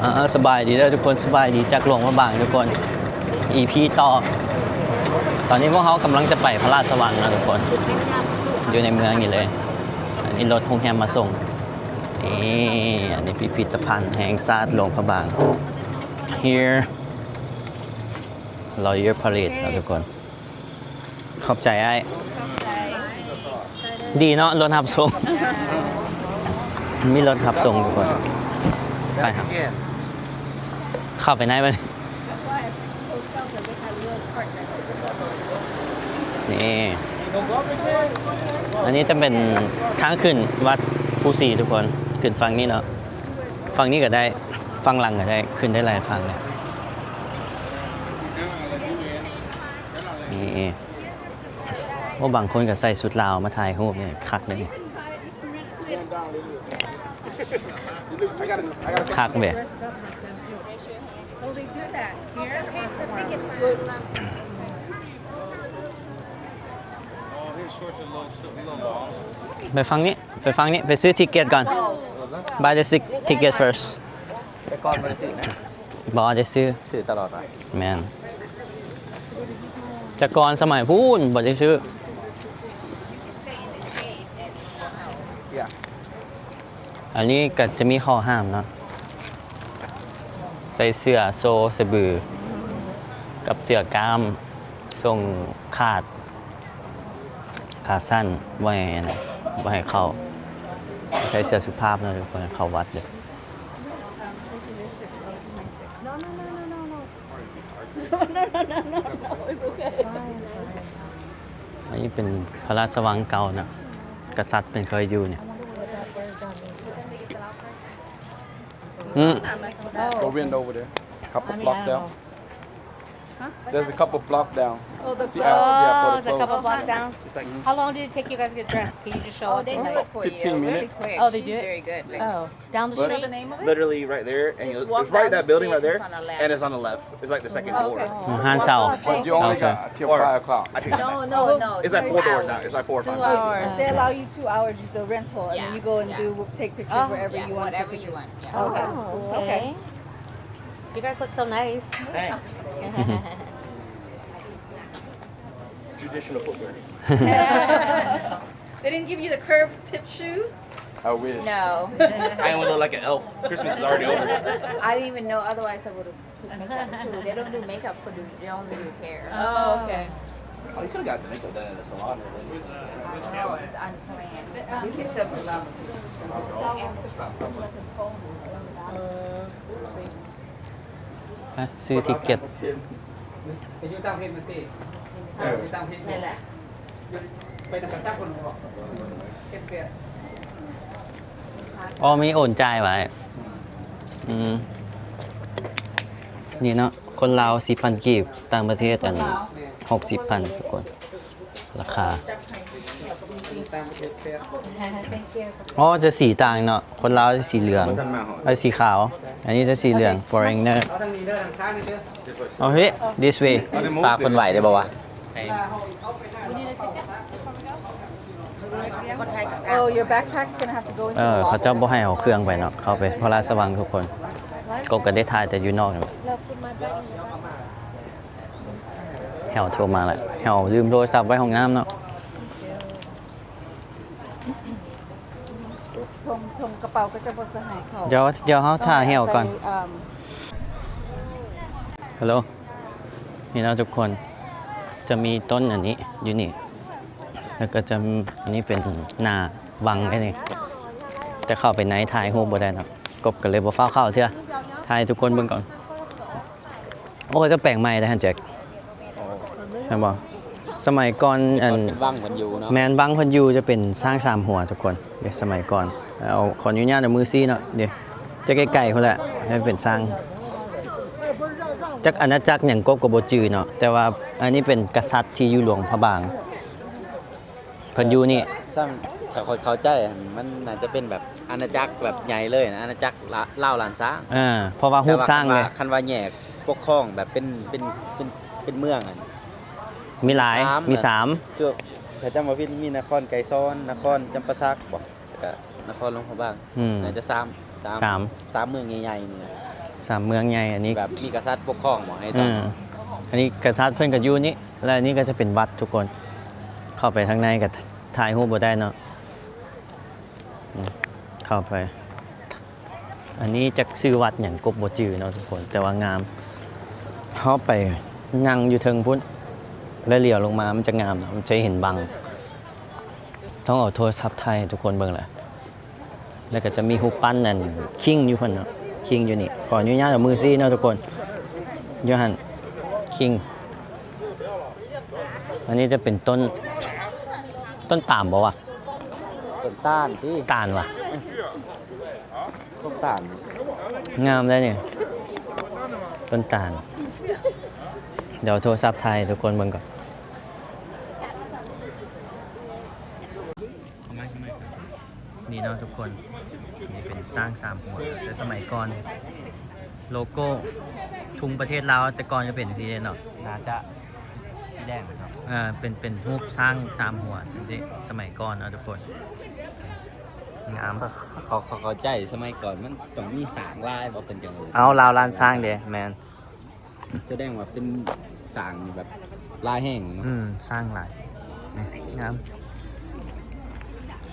ອ່າ ສະບາຍດີເດີທຸກຄົນ ສະບາຍດີຈາກຫຼວງພະບາງທຸກຄົນ ອີພີຕໍ່. ຕອນນີ້ພວກເຮົາກຳລັງຈະໄປພະລາຊະວັງເນາະທຸກຄົນ ຢູ່ໃນເມືອງນີ້ເລີຍ. ອັນນີ້ລົດໂຮງແຮມມາສົ່ງ. ນີ້ ອັນນີ້ພິພິທະພັນແຫ່ງຊາດຫຼວງພະບາງ Here Royal Parade ເນາະທຸກຄົນ. ຂອບໃຈອ້າຍ. ດີເນາະ ລົດຮັບສົ່ງ ມີລົດຮັບສົ່ງທຸກຄົນ. ໄປ ເຂົ້າໄປໃນບັດນີ້. ນີ້ ອັນນີ້ຈະເປັນທາງຂຶ້ນວັດພູສີທຸກຄົນ ຂຶ້ນຝັ່ງນີ້ເນາະ ຝັ່ງນີ້ກໍໄດ້ ຝັ່ງຫຼັງກໍໄດ້ ຂຶ້ນໄດ້ຫຼາຍຝັ່ງເລີຍ. ນີ້ ໂອ້ ບາງຄົນກໍໃສ່ຊຸດລາວມາຖ່າຍຮູບນີ້ ຄັກເດ້ນີ້ ຄັກເດ້. Oh, his shorts are a little, a little long. ໄປຝັ່ງນີ້ ໄປຝັ່ງນີ້ ໄປຊື້ທິກເກັດກ່ອນ. Buy the ticket first. ແຕ່ກ່ອນບໍ່ໄດ້ຊື້ນະ. ບໍ່ໄດ້ຊື້ ຊື້ຕະຫຼອດຫວາ? ແມ່ນ. ແຕ່ກ່ອນສະໄໝພຸ້ນບໍ່ໄດ້ຊື້. ອັນນີ້ກໍຈະມີຂໍ້ຫ້າມເນາະ ໃສ່ເສື້ອໂຊສະບື ກັບເສື້ອກ້າມ ສົ່ງຂາດ ຂາສັ້ນ ບໍ່ໃຫ້ ບໍ່ໃຫ້ເຂົ້າ ໃສ່ເສື້ອສຸພາບເນາະ ບໍ່ໃຫ້ເຂົ້າວັດເດີ. ອັນນີ້ເປັນພະລາຊະວັງເກົ່ານະ ກະສັດເພິ່ນເຄີຍຢູ່ນີ້. ອືມ Go window over there. Couple block down. Huh? There's a couple block down. Oh, the See, ask, yeah, for the clothes. Couple block down. It's like, how long did it take you guys to get dressed? Can you just show us? Oh, they do it for you. Fifteen minutes. Really quick. Oh, they do it? She's very good. Oh, down the street? But literally right there, and it's right that building right there, and it's on the left. It's like the second door. Oh, okay. ຮ້ານເຊົ່າ. But you only got till five o'clock. No, no, no. It's like four doors now. It's like four or five doors. They allow you two hours of the rental, and then you go and do, take pictures wherever you want. Whatever you want. Yeah. Oh, okay. You guys look so nice. Thanks. Traditional footwear. They didn't give you the curved tip shoes? I wish. No. I ain't wanna look like an elf. Christmas is already over. I didn't even know, otherwise I would've put makeup too. They don't do makeup for the, they only do hair. Oh, okay. Oh, you coulda got the makeup done in the salon. Oh, it's unplanned. This is a ເອີ ໄປຊື້ທິກເກັດ. ໄປຢູ່ຕ່າງປະເທດມາຕິ? ເອີ ຢູ່ຕ່າງປະເທດ. ແມ່ນແຫຼະ. ໄປນຳກັນສາມຄົນບໍ? ເຈັດແປດ. ອໍ ມີໂອນຈ່າຍໄວ້. ອືມ ນີ້ເນາະ ຄົນລາວສີ່ພັນກີບ ຕ່າງປະເທດ ອັນ ຫົກສິບພັນທຸກຄົນ. ລາຄາ ອໍ ຈະສີຕ່າງເນາະ ຄົນລາວຈະສີເຫຼືອງ ເອີ ສີຂາວ ອັນນີ້ຈະສີເຫຼືອງ foreigner. ໂອເຄ this way. ຝາກເພິ່ນໄວ້ໄດ້ບໍ່ວະ? Oh, your backpack's gonna have to go in. ເອີ ເຂົາເຈົ້າບໍ່ໃຫ້ເອົາເຄື່ອງໄປເນາະ ເຂົ້າໄປພະລາຊະວັງທຸກຄົນ. ກົບກໍໄດ້ຖ່າຍແຕ່ຢູ່ນອກນີ້ແຫຼະ. ແຮວໂທມາແລ້ວ ແຮວລືມໂທລະສັບໄວ້ຫ້ອງນ້ຳເນາະ. ຖົງ ຖົງກະເປົາກໍຈະບໍ່ໃສ່ໃຫ້ເຂົາ. ດຽວ ດຽວເຮົາຖ້າແຮວກ່ອນ. ຮັລໂຫຼ ນີ້ເນາະທຸກຄົນ ຈະມີຕົ້ນອັນນີ້ຢູ່ນີ້ ແລ້ວກໍຈະ ອັນນີ້ເປັນໜ້າວັງເດ້ນີ້ ແຕ່ເຂົ້າໄປໃນຖ່າຍຮູບບໍ່ໄດ້ເນາະ. ກົບກໍເລີຍບໍ່ຟ້າວເຂົ້າເທື່ອ ຖ່າຍໃຫ້ທຸກຄົນເບິ່ງກ່ອນ. ໂອ້ ເຂົາເຈົ້າແປງໃໝ່ເດ້ຫັ້ນແຈັກ ເຫັນບໍ່? ສະໄໝກ່ອນ ອັນ ເປັນວັງເພິ່ນຢູ່ເນາະ. ແມ່ນ ວັງເພິ່ນຢູ່ຈະເປັນຊ້າງສາມຫົວທຸກຄົນເດ້ ສະໄໝກ່ອນ. ເອົາ ຂໍອະນຸຍາດເອົາມືຊີ້ເນາະ ເດ້ ຈະໃກ້ໆພຸ້ນແຫຼະ ໃຫ້ເປັນຊ້າງ ຈັກອານາຈັກຫຍັງກົບກໍບໍ່ຈື່ເນາະ ແຕ່ວ່າອັນນີ້ເປັນກະສັດທີ່ຢູ່ຫຼວງພະບາງ. ເພິ່ນຢູ່ນີ້ ຊ່ຳ ຖ້າຂ້ອຍເຂົ້າໃຈ ມັນໜ້າຈະເປັນແບບອານາຈັກແບບໃຫຍ່ເລີຍນະ ອານາຈັກລາ ລາວລ້ານຊ້າງ. ເອີ ເພາະວ່າຮູບຊ້າງເລີຍ. ຄັນວ່າ ຄັນວ່າແຍກປົກຄອງແບບເປັນ ເປັນ ເປັນ ເປັນເມືອງຫັ້ນ ມີຫຼາຍ ມີສາມ ຄື ຖ້າຈຳບໍ່ຜິດ ມີນະຄອນໄກສອນ ນະຄອນຈຳປາສັກບໍ ແລ້ວກະນະຄອນຫຼວງພະບາງ. ອືມ ໜ້າຈະສາມ ສາມ ສາມ ສາມເມືອງໃຫຍ່ໆນີ້ນະ. ສາມເມືອງໃຫຍ່ ອັນນີ້ແບບມີກະສັດປົກຄອງບໍ່? ໃຫ້ຕອນ ເອີ ອັນນີ້ກະສັດເພິ່ນກໍຢູ່ນີ້ ແລະ ອັນນີ້ກໍຈະເປັນວັດທຸກຄົນ. ເຂົ້າໄປທາງໃນກໍຖ່າຍຮູບບໍ່ໄດ້ເນາະ. ອືມ ເຂົ້າໄປ ອັນນີ້ຈັກຊື່ວັດຫຍັງ ກົບບໍ່ຈື່ເນາະທຸກຄົນ ແຕ່ວ່າງາມ. ເຮົາໄປນັ່ງຢູ່ເທິງພຸ້ນ ແລະ ຫຼຽວລົງມາມັນຈະງາມເນາະ ມັນຈະເຫັນວັງ. ຕ້ອງເອົາໂທລະສັບຖ່າຍໃຫ້ທຸກຄົນເບິ່ງແຫຼະ. ແລ້ວກໍຈະມີຮູບປັ້ນອັນຄິງຢູ່ພຸ້ນເນາະ ຄິງຢູ່ນີ້. ຂໍອະນຸຍາດເອົາມືຊີ້ເນາະທຸກຄົນ ຢູ່ຫັ້ນ ຄິງ. ອັນນີ້ຈະເປັນຕົ້ນ ຕົ້ນປາມບໍ່ວະ? ຕົ້ນຕານຕິ? ຕານວະ? ຕົ້ນຕານ ງາມໄດ໋ນີ້ ຕົ້ນຕານ. ດຽວໂທລະສັບຖ່າຍໃຫ້ທຸກຄົນເບິ່ງກ່ອນ. ນີ້ເນາະທຸກຄົນ ນີ້ເປັນຊ້າງສາມຫົວ ແຕ່ສະໄໝກ່ອນ ໂລໂກ້ທຸງປະເທດລາວແຕ່ກ່ອນກໍເປັນຈັ່ງຊີ້ເນາະ ໜ້າຈະສີແດງເນາະ. ເອີ ເປັນ ເປັນຮູບຊ້າງສາມຫົວເດ້ ສະໄໝກ່ອນເນາະທຸກຄົນ ງາມ. ເຂົາ ເຂົາ ເຂົາເຂົ້າໃຈສະໄໝກ່ອນມັນຕ້ອງມີຊ້າງຫຼາຍບໍ່ ເພິ່ນຈັ່ງ ເອົາ ລາວລ້ານຊ້າງເດ້. ແມ່ນ. ສະແດງວ່າເປັນຊ້າງແບບຫຼາຍແຮງເນາະ. ອືມ ຊ້າງຫຼາຍ ນີ້ງາມ.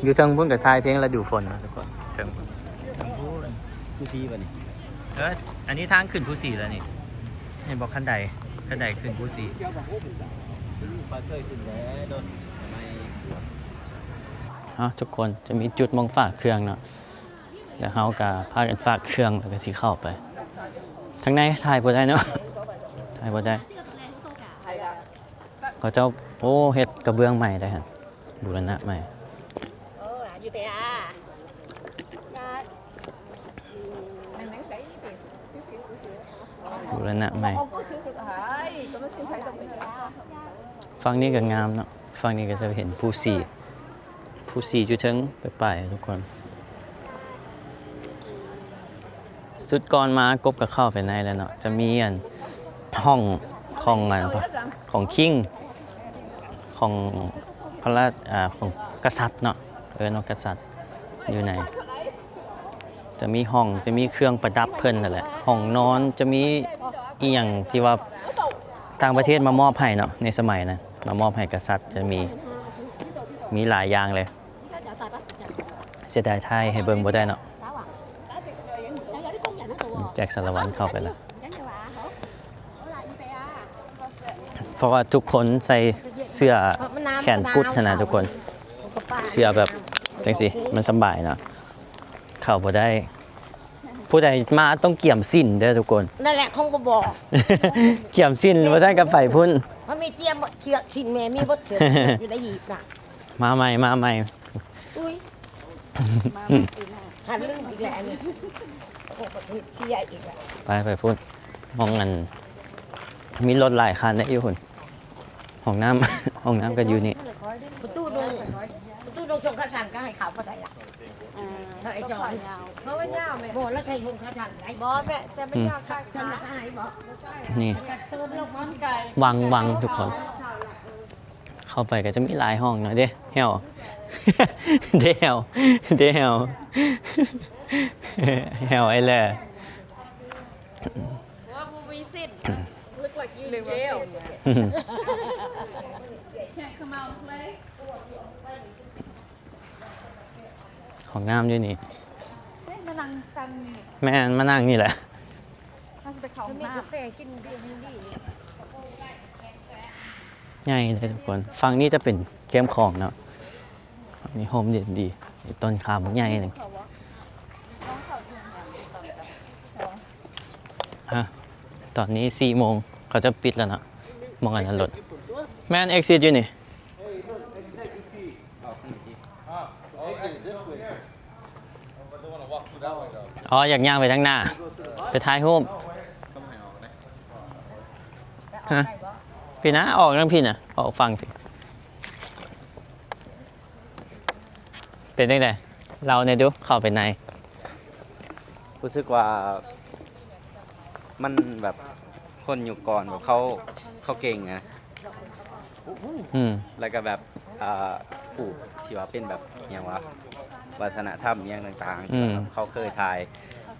ຢູ່ເທິງພຸ້ນກໍຖ່າຍເພງລະດູຝົນເນາະທຸກຄົນ ເທິງພຸ້ນ ເທິງພຸ້ນ. ພູສີບໍ່ນີ້? ເອີ ອັນນີ້ທາງຂຶ້ນພູສີແລ້ວນີ້ ເຫັນບໍ່? ຄັນໄດ ຄັນໄດຂຶ້ນພູສີ. ຂ້ອຍເຄີຍຂຶ້ນແລ້ວ ໂດນສະໄໝ ເອົາ ທຸກຄົນ ຈະມີຈຸດໝ່ອງຝາກເຄື່ອງເນາະ. ແລ້ວເຮົາກໍພາກັນຝາກເຄື່ອງ ແລ້ວກໍຊິເຂົ້າໄປ. ທາງໃນຖ່າຍບໍ່ໄດ້ເນາະ ຖ່າຍບໍ່ໄດ້. ເຂົາເຈົ້າ ໂອ້ ເຮັດກະເບື້ອງໃໝ່ໄດ້ຫັ້ນ ບູລະນະໃໝ່ ບູລະນະໃໝ່. ຝັ່ງນີ້ກໍງາມເນາະ ຝັ່ງນີ້ກໍຈະເຫັນພູສີ ພູສີຢູ່ເທິງປາຍໆ ທຸກຄົນ. ຊຸດກ່ອນມາກົບກໍເຂົ້າໄປໃນແລ້ວເນາະ ຈະມີອັນຫ້ອງຂອງອັນ ຂອງຄິງ ຂອງພະລາ ອາ ຂອງກະສັດເນາະ ເອີ້ນວ່າກະສັດ ຢູ່ໃນ ຈະມີຫ້ອງ ຈະມີເຄື່ອງປະດັບເພິ່ນຫັ້ນແຫຼະ ຫ້ອງນອນ ຈະມີອີ່ຫຍັງທີ່ວ່າຕ່າງປະເທດມາມອບໃຫ້ເນາະ ໃນສະໄໝນັ້ນ ມາມອບໃຫ້ກະສັດ ຈະມີ ມີຫຼາຍຢ່າງເລີຍ. ເສຍດາຍຖ່າຍໃຫ້ເບິ່ງບໍ່ໄດ້ເນາະ ແຈັກສາລະວັນເຂົ້າໄປແລ້ວ ເພາະວ່າທຸກຄົນໃສ່ເສື້ອແຂນກຸດຫັ້ນນະທຸກຄົນ ເສື້ອແບບຈັ່ງຊີ້ ມັນສະບາຍເນາະ ເຂົ້າບໍ່ໄດ້. ຜູ້ໃດມາຕ້ອງກຽມສິນເດີທຸກຄົນ. ນັ້ນແຫຼະ ຂອງບໍ່ບອກ ກຽມສິນ ບໍ່ຊັ້ນກໍໄປພຸ້ນ. ມັນມີຕຽມ ກຽມສິນແມ່ມີບໍ່ເທື່ອ ຢູ່ໃນຮີບນະ. ມາໃໝ່ ມາໃໝ່. ອຸ້ຍ ມາໃໝ່ອີກແລ້ວ ຫັນລືມອີກແລ້ວອັນນີ້ ເຊຍອີກແລ້ວ. ໄປ ໄປພຸ້ນ ຫ້ອງອັນ ມີລົດຫຼາຍຄັນເດ້ຢູ່ພຸ້ນ. ຫ້ອງນ້ຳ ຫ້ອງນ້ຳກໍຢູ່ນີ້. ປະຕູດົງ ປະຕູດົງຊົງຂະສັນກໍໃຫ້ເຂົ້າບໍ່ໃສ່ລະ. ເອີ ແລ້ວໄອ້ຈອຍ ເພາະວ່າຍາວແມ່. ບໍ່ ລະໃສ່ຊົງຂະສັນໄດ໋. ບໍ່ແມ່ ແຕ່ມັນຍາວ ອືມ ຄັກ ຄັກ ຄັກ ບໍ່. ນີ້ ມັນກະເທີນລົງ ມັນໄກ ວັງ ວັງທຸກຄົນ. ເຂົ້າໄປກໍຈະມີຫຼາຍຫ້ອງເນາະ ເດ້ແຮວ ເດ້ແຮວ ເດ້ແຮວ ແຮວໄອ້ແຫຼ. What will we sit? Look like you in jail. Can't come out and play? ຫ້ອງນ້ຳຢູ່ນີ້. ເຮີ້ຍ ມານັ່ງຕັງນີ້. ແມ່ນ ມານັ່ງນີ້ແຫຼະ. ເຮົາຊິໄປເຂົ້າຫ້ອງນ້ຳ. ມີກາແຟກິນດີ ແຮງດີ. ໃຫຍ່ເດ້ທຸກຄົນ. ຝັ່ງນີ້ຈະເປັນແຄມຂອງເນາະ. ນີ້ຮົ່ມເຢັນດີ. ນີ້ຕົ້ນຂາບັກໃຫຍ່ໜຶ່ງ. ຮະ ຕອນນີ້ສີ່ໂມງ ເຂົາຈະປິດແລ້ວເນາະ. ໝ່ອງອັນນັ້ນລົດ ແມ່ນ exit ຢູ່ນີ້. ອໍ ຢາກຍ່າງໄປທາງໜ້າ ໄປຖ່າຍຮູບ. ຮະ ພີ້ນະ ອອກທາງພີ້ນະ ອອກຝັ່ງພີ້. ເປັນຈັ່ງໃດ? ເລົ່າແດ່ດູ ເຂົ້າໄປໃນ. ຮູ້ສຶກວ່າມັນແບບຄົນຍຸກກ່ອນແບບເຂົາ ເຂົາເກັ່ງນະ. ອືມ ແລ້ວກໍແບບ ອ່າ ຮູບທີ່ວ່າເປັນແບບຫຍັງວະ ວັດທະນະທຳຫຍັງຕ່າງໆ ອືມ ທີ່ວ່າເຂົາເຄີຍຖ່າຍ.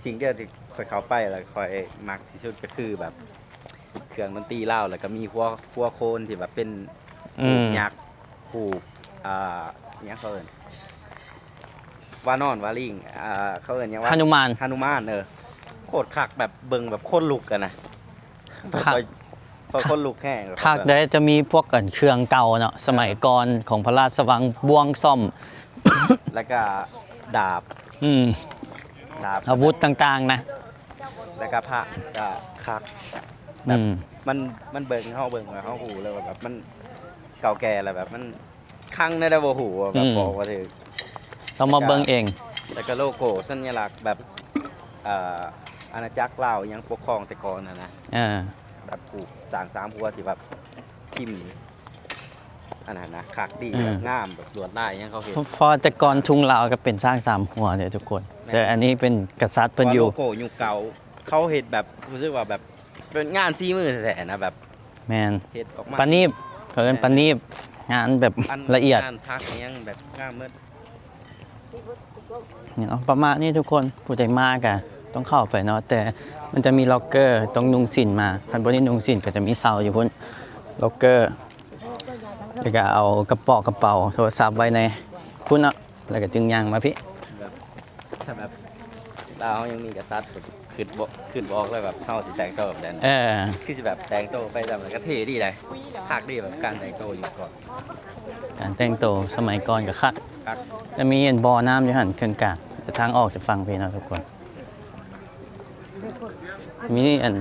ສິ່ງດຽວທີ່ ຂ້ອຍເຂົ້າໄປແລ້ວຂ້ອຍມັກທີ່ສຸດກໍຄືແບບເຄື່ອງດົນຕີລາວ ແລ້ວກໍມີຫົວ ຫົວໂຄນທີ່ແບບເປັນ ອືມ ຮູບຍັກ ຮູບ ອ່າ ຫຍັງເຂົາເອີ້ນ ວານອນ ວາລິງ ອ່າ ເຂົາເອີ້ນຫຍັງວະ ຫະນຸມານ ຫະນຸມານ ເອີ ໂຄດຄັກ ແບບເບິ່ງແບບຂົນລຸກຫັ້ນນະ ຄັກ ຂ້ອຍ ຂ້ອຍຂົນລຸກແຮງ ຄັກເດ້ ຈະມີພວກ ອັນ ເຄື່ອງເກົ່າເນາະ ສະໄໝກ່ອນຂອງພະລາຊະວັງ ບ່ວງສ້ອມ ແລ້ວກະດາບ ອືມ ດາບ ອາວຸດຕ່າງໆນະ ແລ້ວກະພະກະຄັກ ແບບ ອືມ ມັນ ມັນເບິ່ງ ເຮົາເບິ່ງແລ້ວເຮົາຮູ້ເລີຍວ່າແບບມັນເກົ່າແກ່ ແລ້ວແບບມັນຄັງແນວໃດບໍ່ຮູ້ ແບບ ອືມ ບອກບໍ່ຖືກ ຕ້ອງມາເບິ່ງເອງ ແລ້ວກະໂລໂກ້ສັນຍະລັກແບບ ເອີ ອານາຈັກລາວຫຍັງປົກຄອງແຕ່ກ່ອນຫັ້ນນະ ເອີ ແບບຜູກສ້າງສາມຫົວທີ່ແບບ ພິມ ອັນນັ້ນນະ ຄັກດີ ອືມ ແບບງາມ ແບບລວດລາຍຫຍັງເຂົາເຮັດ ເພາະ ເພາະແຕ່ກ່ອນທຸງລາວກໍເປັນຊ້າງສາມຫົວເດ້ທຸກຄົນ ແມ່ນ ແຕ່ອັນນີ້ເປັນກະສັດເພິ່ນຢູ່ ເພາະໂລໂກ້ຍຸກເກົ່າ ເຂົາເຮັດແບບ ຮູ້ສຶກວ່າແບບເປັນງານສີມືແທ້ໆນະ ແບບ ແມ່ນ ເຮັດອອກມາປານີດ ເຂົາເອີ້ນປານີດ ແມ່ນ ງານແບບລະອຽດ ອັນງານຖັກຫຍັງແບບງາມໝົດ. ນີ້ເນາະ ປະມານນີ້ທຸກຄົນ ຜູ້ໃດມາກະຕ້ອງເຂົ້າໄປເນາະ ແຕ່ມັນຈະມີລັອກເກີ ຕ້ອງນຸ່ງສິ້ນມາ ຄັນບໍ່ໄດ້ນຸ່ງສິ້ນກໍຈະມີເຊົ່າຢູ່ພຸ້ນ ລັອກເກີ ແລ້ວກໍເອົາກະເປາະກະເປົາໂທລະສັບໄວ້ໃນພຸ້ນເນາະ ແລ້ວກໍຈຶ່ງຍ່າງມາພີ້ ແບບ ຖ້າແບບລາວເຮົາຍັງມີກະສັດ ຄິດບໍ່ ຄິດບໍ່ອອກເລີຍແບບເຮົາຊິແຕ່ງໂຕແບບໃດ ເອີ ຄືຊິແບບແຕ່ງໂຕໄປແບບໃດກໍເທ່ດີໃດ ຄັກດີແບບການແຕ່ງໂຕຢູ່ກ່ອນ ການແຕ່ງໂຕສະໄໝກ່ອນກໍຄັກ ຄັກ ແຕ່ມີອັນບໍ່ນ້ຳຢູ່ຫັ້ນເຄິ່ງກາງ ແຕ່ທາງອອກຈະຝັ່ງພີ້ເນາະທຸກຄົນ ມີອັນ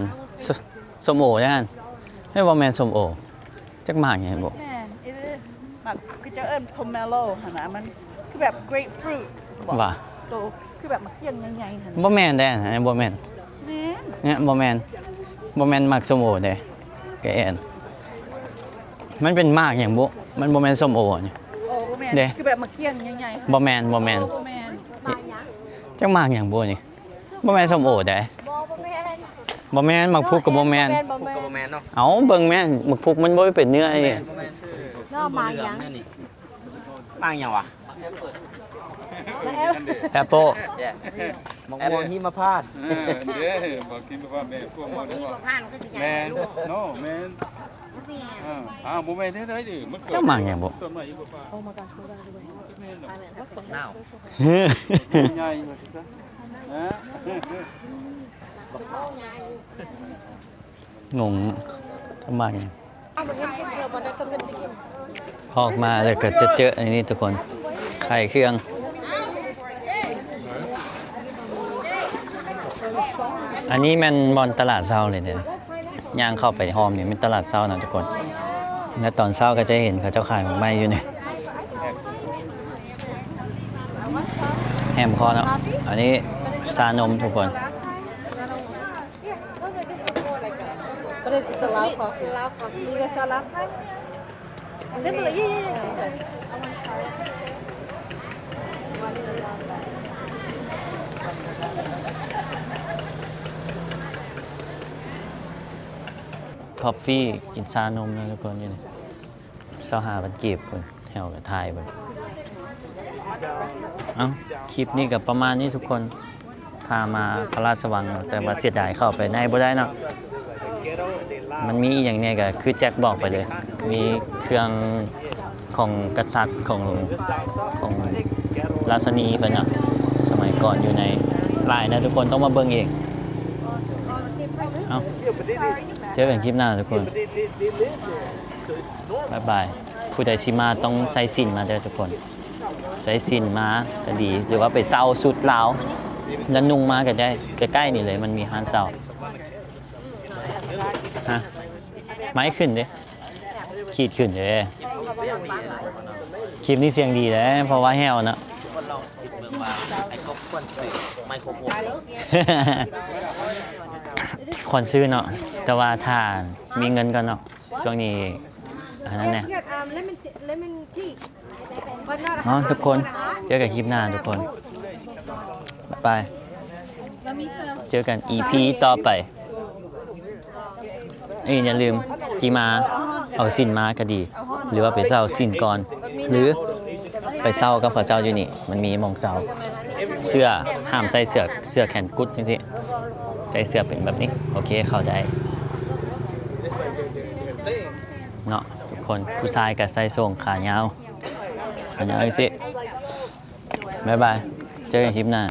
ສ- ສົ້ມໂອຢູ່ຫັ້ນ ເຮີ້ຍ ບໍ່ແມ່ນສົ້ມໂອ ຈັກໝາກຫຍັງບໍ່ ແມ່ນ ເອີ ໝາກ ຄືເຈົ້າເອີ້ນໂພເມໂລຫັ້ນນະ ມັນຄືແບບເກຣບຟຣຸດບໍ ວ່າ ໂຕຄືແບບໝາກກ້ຽງໃຫຍ່ໆຫັ້ນ ບໍ່ແມ່ນເດ້ ອັນນັ້ນບໍ່ແມ່ນ ແມ່ນ ເນຍ ບໍ່ແມ່ນ ບໍ່ແມ່ນໝາກສົ້ມໂອເດ້ ກະແອນ ມັນເປັນໝາກຫຍັງບຸ ມັນບໍ່ແມ່ນສົ້ມໂອນີ້ ໂອ້ ບໍ່ແມ່ນ ເດ້ ຄືແບບໝາກກ້ຽງໃຫຍ່ໆ ບໍ່ແມ່ນ ບໍ່ແມ່ນ ໂອ້ ບໍ່ແມ່ນ ຈັກໝາກຫຍັງບຸນີ້ ບໍ່ແມ່ນສົ້ມໂອໃດ ບໍ່ ບໍ່ແມ່ນ ບໍ່ແມ່ນ ໝາກພຸກກໍບໍ່ແມ່ນ ບໍ່ແມ່ນ ບໍ່ແມ່ນເນາະ ເອົ້າ ເບິ່ງແມ່ ໝາກພຸກມັນບໍ່ໄດ້ເປັນເນື້ອນີ້ ບໍ່ແມ່ນ ບໍ່ແມ່ນ ເນາະ ໝາກຫຍັງ ໝາກຫຍັງວະ ໝາກແອັບ ແອັບເປິ້ນ ໝາກມ່ວງຫິມະພານ ເອີ ເດ້ ໝາກຫິມະພານ ແມ່ນພວກມັນ ຫິມະພານຄືຊິຫຍັງ ແມ່ນເນາະ ແມ່ນ ເອີ ອ້າວ ບໍ່ແມ່ນແນວໃດເດ້ ມັນເກີດ ເຈົ້າໝາກຫຍັງບໍ່ ຕົ້ນໄມ້ຫິມະພານ ໜາວ ໃຫຍ່ວ່າຊັ້ນຊະ ງງ ທຳໄມ ອອກມາແລ້ວກໍຈະເຈີອັນນີ້ທຸກຄົນ ຂາຍເຄື່ອງ ອັນນີ້ແມ່ນບ່ອນຕະຫຼາດເຊົ້າເລີຍເດ້ ຍ່າງເຂົ້າໄປຮອບນີ້ແມ່ນຕະຫຼາດເຊົ້ານະທຸກຄົນ ແລະຕອນເຊົ້າກໍຈະເຫັນເຂົາເຈົ້າຂາຍໝາກໄມ້ຢູ່ນີ້ ແຮມຄໍເນາະ ອັນນີ້ຊານົມທຸກຄົນ But it's the Lao coffee. Lao coffee. You guys got Lao coffee? Similar. Yeah, yeah, yeah. ຄອບຟີ ກິນຊານົມນະທຸກຄົນ ຢູ່ນີ້ ຊາວຫ້າພັນກີບພຸ້ນ ແຖວກໍຖ່າຍເບິ່ງ ເອົ້າ ຄລິບນີ້ກໍປະມານນີ້ທຸກຄົນ ພາມາພະລາຊະວັງເນາະ ແຕ່ວ່າເສຍດາຍເຂົ້າໄປໃນບໍ່ໄດ້ເນາະ ມັນມີອີ່ຫຍັງແດ່ກໍຄືແຈັກບອກໄປເລີຍ ມີເຄື່ອງຂອງກະສັດ ຂອງ ຂອງລາຊະນີເພິ່ນເນາະ ສະໄໝກ່ອນຢູ່ໃນ ຫຼາຍນະທຸກຄົນ ຕ້ອງມາເບິ່ງເອງ ເອົ້າ ເຈີກັນຄລິບໜ້າທຸກຄົນ ບາຍບາຍ ຜູ້ໃດຊິມາຕ້ອງໃສ່ສິ້ນມາເດີທຸກຄົນ ໃສ່ສິ້ນມາກໍດີ ຫຼືວ່າໄປເຊົ່າຊຸດລາວ ແລ້ວນຸ່ງມາກໍໄດ້ ໃກ້ໆນີ້ເລີຍ ມັນມີຮ້ານເຊົ່າ ຮະ ໄມຂຶ້ນເດ້ ຂີດຂຶ້ນເດ້ ຄລິບນີ້ສຽງດີເດ້ ເພາະວ່າແຫ້ວເນາະ ຄວນຊື້ເນາະ ແຕ່ວ່າຖ້າມີເງິນກ່ອນເນາະ ຊ່ວງນີ້ອັນນັ້ນແດ່ Let's get, um, lemon tea, lemon tea. But not a ເນາະ hot ທຸກຄົນ ເຈີກັນຄລິບໜ້າທຸກຄົນ ບາຍບາຍ ເຈີກັນອີພີຕໍ່ໄປ ເອີ ຢ່າລືມ ຊິມາເອົາສິ້ນມາກໍດີ ຫຼືວ່າໄປເຊົ່າສິ້ນກ່ອນ ຫຼືໄປເຊົ່າກັບເຂົາເຈົ້າຢູ່ນີ້ ມັນມີໝ່ອງເຊົ່າ ເສື້ອ ຫ້າມໃສ່ເສື້ອ ເສື້ອແຂນກຸດຈັ່ງຊີ້ ໃສ່ເສື້ອເປັນແບບນີ້. ໂອເຄ ເຂົ້າໃຈເນາະທຸກຄົນ. ຜູ້ຊາຍກໍໃສ່ໂສ້ງຂາຍາວ ຂາຍາວຈັ່ງຊີ້. ບາຍບາຍ ເຈີກັນຄລິບໜ້າ.